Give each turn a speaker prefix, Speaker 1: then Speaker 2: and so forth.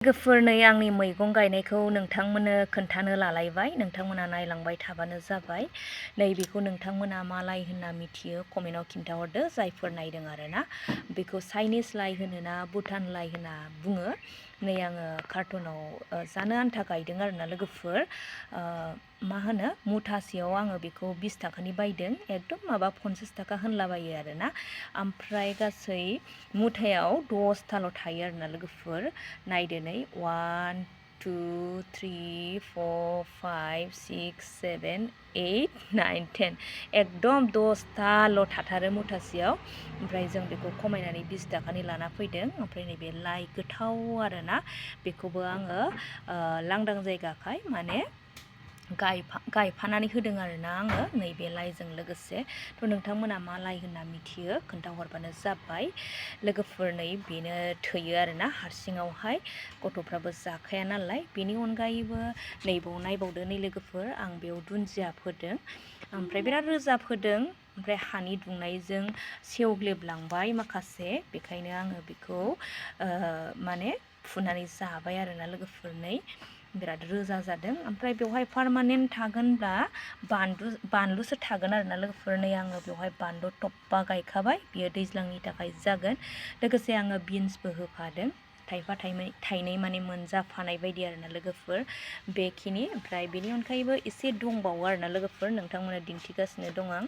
Speaker 1: लोगोफोर नै आंनि मैगं गायनायखौ नोंथांमोननो खोन्थानो लालायबाय। नोंथांमोना नायलांबाय थाबानो जाबाय। नैबेखौ नोंथांमोना मा लाइ होनना मिथियो कमेन्टआव खिन्थाहरदो जायफोर नायदों आरोना। बेखौ चाइनिस लाइ होनो ना भुटान लाइ होनना बुङो। नै आङो कार्टुनाव जानो आन्था गायदों आरोना लोगोफोर। मा होनो मुथासेयाव आङो बेखौ 20 थाखानि बायदों। एकदम माबा 50 थाखा होनलाबायो आरोना। ओमफ्राय गासै मुथायाव 10थाल' थायो आरोना लोगोफोर। नायदो नै 1 2 3 4 5 6 7 8 9 10 एकदम 10थाल' थाथारो मुथासेयाव। ओमफ्राय जों बेखौ खमायनानै 20 थाखानि लाना फैदों। ओमफ्राय नैबे लाइ गोथाव आरोना बेखौबो आङो लांदां जायगाखाय माने गायफानानै होदों आरोना आङो नैबे लाइजों लोगोसे। थ' नोंथांमोना मा लाइ होनना मिथियो खोन्थाहरबानो जाबाय। लोगोफोर नै बेनो थोयो आरोना हारसिङावहाय गथ'फ्राबो जाखाया नालाय। बेनि अनगायैबो नैबाव नायबावदो नै लोगोफोर आं बेयाव दुन्दिया फोदों। ओमफ्राय बिराद रोजा फोदों। ओमफ्राय हानि दुंनायजों सेवग्लेबलांबाय माखासे। बेखायनो आङो बेखौ माने फुनानै जाबाय आरोना लोगोफोर नै बिराद रोजा जादों। ओमफ्राय बेवहाय पारमानेन्ट थागोनब्ला बानलुसो थागोन आरोना लोगोफोर। नै आङो बेवहाय बानलु थफा गायखाबाय बियो दैज्लांनि थाखाय जागोन। लोगोसे आङो बिन्सबो होफादों थाइफा थाइनै माने मोनजाफानाय बायदि आरोना लोगोफोर बेखिनि। ओमफ्राय बेनि अनगायैबो एसे दंबावो आरोना लोगोफोर नोंथांमोना दिन्थिगासिनो दं आं।